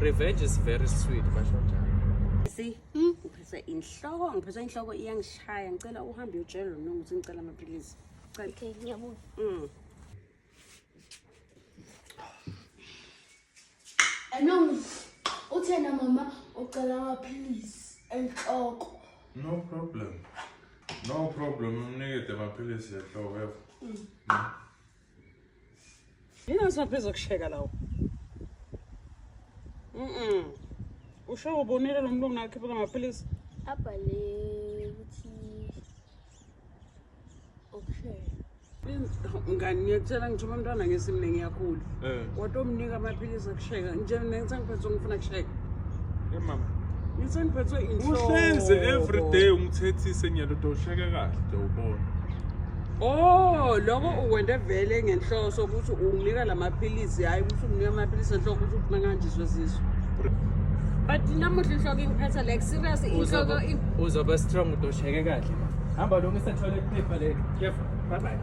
Revenge is very sweet basho njalo. Si, ngiphethwe inhloko, ngiphethwe inhloko iyangishaya. Ngicela uhambe uyotshela lo mlungu ukuthi ngicela amaphilisi. Cela. Okay, ngiyabonga. Anong uthena mama ucela amaphilisi enhloko. No problem. No problem. Umnikete amaphilisi enhloko yebo. Yini amaphilisi okusheka lawo? Mhm. Usho ubonile lo mlungu nakhipha amaphilisi? Abhale ukuthi okushela. Mngani ngiyakutshela ngithuma umntwana ngesimne ngiyakhula. Eh. Watomnika amaphilisi akusheka. Nje mina ngithi angiphethwe ngifuna kusheka. Ye mama. Ngithi angiphethwe inhloko. Uhlezi every day ungithethise nyalo utosheka kahle nje ubona. Oh, lokho ukwente vele ngenhloso ukuthi unginika lamaphilisi hayi ukuthi unginika amaphilisi enhloko ukuthi ufuna ngihanjiswe sisu. But namuhla inhloko ingiphethe like serious inhloko Uzoba strong utosheke kahle. Hamba lungisa toilet paper le. Careful. Bye bye.